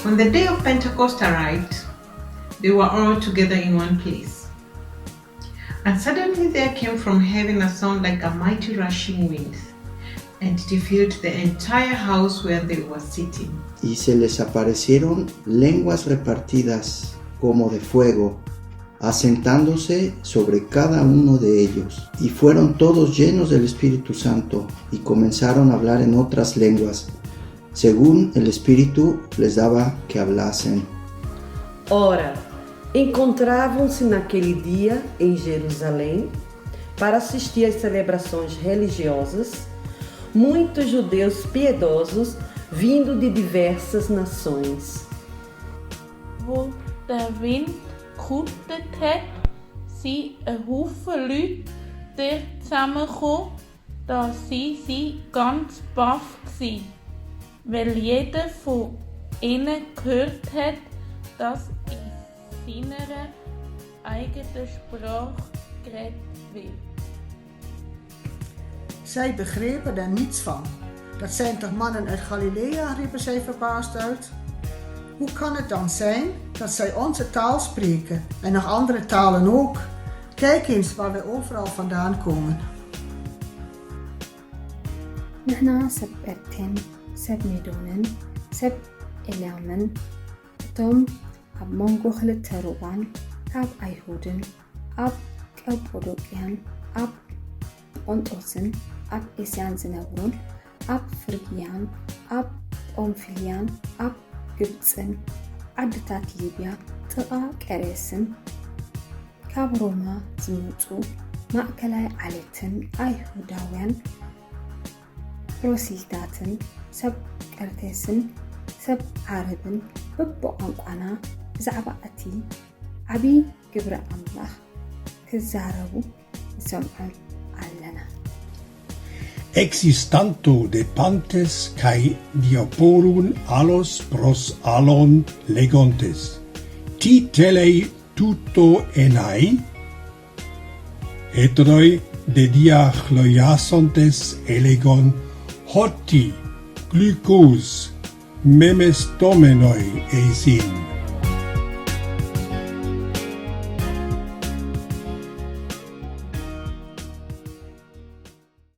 When the day of Pentecost arrived, they were all together in one place. And suddenly there came from heaven a sound like a mighty rushing wind, and it filled the entire house where they were sitting. Y se les aparecieron lenguas repartidas como de fuego, asentándose sobre cada uno de ellos. Y fueron todos llenos del Espíritu Santo, y comenzaron a hablar en otras lenguas, según el Espíritu les daba que hablasen. Ora, encontravam-se naquele dia em Jerusalém, para assistir às celebrações religiosas, muitos judeus piedosos vindo de diversas nações. Wo der Wind gehütet hat, sind ein Haufen Leute dort zusammengekommen, da sie ganz baff gsi, weil jeder von ihnen gehört hat, dass in seiner eigenen Sprache geredet wird. Zij begrepen daar niets van. Dat zijn toch mannen uit Galilea, riepen zij verbaasd uit. Hoe kan het dan zijn dat zij onze taal spreken en nog andere talen ook? Kijk eens waar wij overal vandaan komen. نحن سب إرتين سب ميدونن سب إليامن توم أب مونغو خلت روبان أب أيهودن أب كابودوكيان أب أنطوسن أب إسيان زنبرون أب فرقيان أب أمفليان أب ግብፅን ዓድታት ሊብያ ጥቓ ቀሬስን ካብ ሮማ ዝመፁ ማእከላይ ዓለትን ኣይሁዳውያን ፕሮሲታትን ሰብ ቀርቴስን ሰብ ዓረብን በብቋንቋና ብዛዕባ እቲ ዓብይ ግብረ ኣምላኽ ክዛረቡ ንሰምዖም ኣለና። Existanto de pantes cae dioporun alos pros alon legontes, titelei tuto enai, heteroi de dia chloiasontes elegon hoti glycos memestomenoi eisin.